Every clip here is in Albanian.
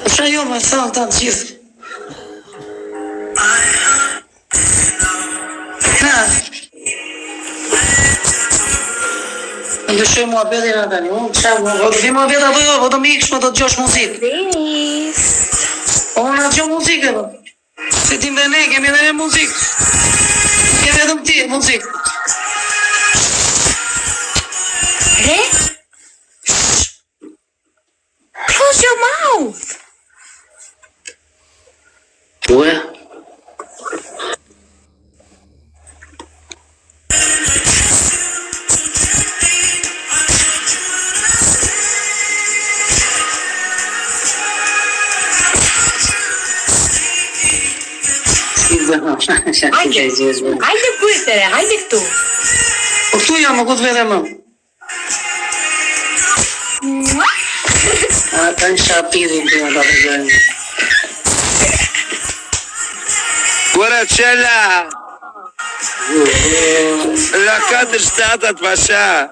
Po ça jo, më thanë këta të gjithë. Na. Ndryshoj muhabetin atë tani. Unë çfarë, po do të vi muhabet apo jo, po do më iksh, po do të dëgjosh muzikë. Denis. Po unë dëgjoj muzikë po. Se dim dhe ne, kemi dhe ne muzikë. Kemi vetëm ti muzikë. Re? Close your mouth. Ue? Hajde, hajde ku je tere, hajde këtu. Po këtu jam, po ku të vete më? A ta në shapidhin të më ta përgjojnë. Ora çela. La katër shtatat pasha.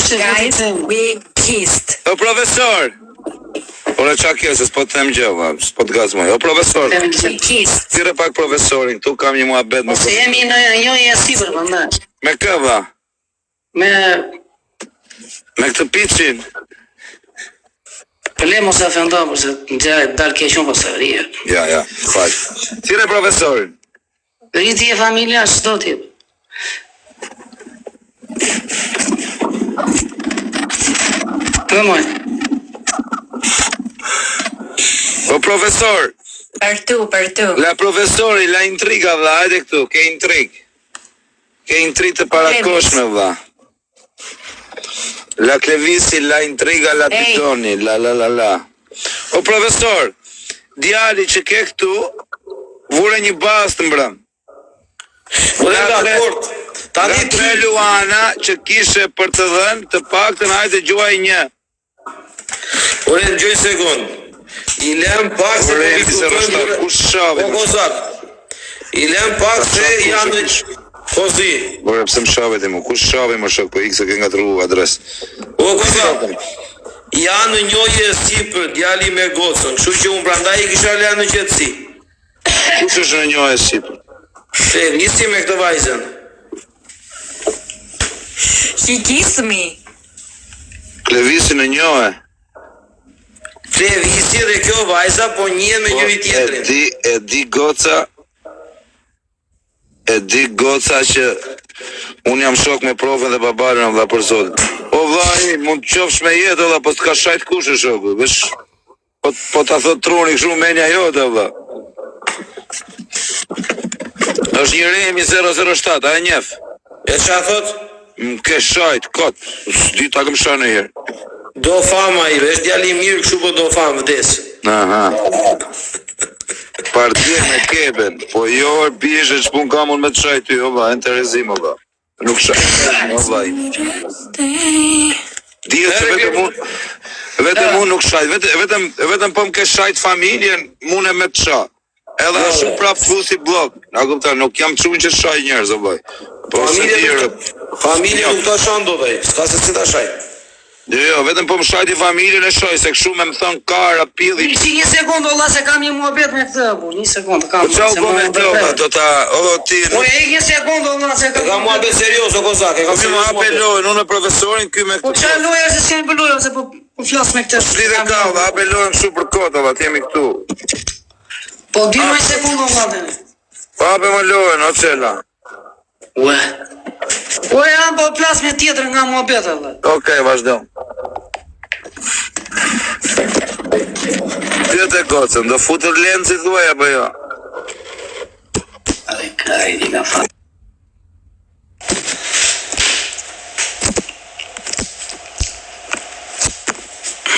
Guys, we kissed. O profesor. Ora ça kjo se s'po të them gjë, va, s'po të gazmoj. O profesor. We kissed. Thirre pak profesorin, këtu kam një muhabet me. Se jemi në njohje e sipër, prandaj. Me kë va? Me Me këtë piçin. Po le mos e ofendo, por se në dal keq unë pastaj ri. Ja, ja, fal. Thirre profesorin. Ri ti e familja çdo tip. Në moj. O profesor. Për tu, për tu. La profesori, la intriga vlla, hajde këtu, ke intrig. Ke intrigë të parakohshme vlla. La Klevisi, la intriga, la Bidoni, la la la la. O profesor, djali që ke këtu, vure një bast mbrëm. Po dhe dakord. Tani tre Luana që kishe për të dhënë, të paktën hajde gjuaj një. Ore dëgjo një sekond. I lëm pak se po diskutojmë. Kush shave? Po kozak. I lëm pak se janë në Kozi. Ore pse më shave ti më? Kush shave më shok po ik se ke ngatërru adres. O kozak. Janë në njohje e sipër djali me gocën, kështu që unë prandaj i kisha lënë në qetësi. Kush është në njohje e sipër? Klevisi me këtë vajzën. He kissed me. Klevisi në njohje. Klevisi dhe kjo vajza po njihen me Po, njëri e tjetrin. di, e di goca, e di goca që unë jam shok me profën dhe babalën, o vlla për zotin. O vlla, mund të qofsh me jetë, o vlla, po s'ka shajt kush e shoku, veç Po po ta thot truni kështu menja jote vlla. Është një Remi 007, a e njef? E ça thot? Më ke shajt kot, s'di ta kem shajt ndonjëherë. Do famë ai, është djalë i mirë kështu po do famë vdes. Aha. Pardje me keben, po jo e bishë ç'pun kam unë me të shajt ty, o vlla, interesim o vlla. Nuk shaj, o vlla. Dihet se vetëm unë vetëm unë nuk shaj, vetëm vetëm vetëm po më ke shajt familjen, mune me të sha. Edhe ashtu prap fusi bllok. Na kupton, nuk jam çun që shaj njerëz o vllai. Po se Familjen familjen nuk ta shan dot ai, s'ka se si ta shaj. Jo, jo, vetëm po më shajti familjen e shaj, se kështu me më thënë kara, pilli. Ishte një sekondë valla se kam një muhabet me këtë, po një sekondë kam. Po ça u bë me këtë, valla, do ta, o ti. Po e një sekondë valla se kam. E kam muhabet serioz o kozak, e kam po serioz. Po hape lojën, unë me profesorin, ky me këtë. Po ça loja është se jemi për lojë ose po po flas me këtë. S'lidhe ka, valla, hape lojën kështu për kot, valla, të jemi këtu. Po di një sekondë valla. Po hape më lojën, o çela. Ue. Po jam po flas me tjetër nga muhabet valla. Okej, vazhdo. Pyete gocën, do futur lenci thuaj apo jo? Ai ka i nga fa.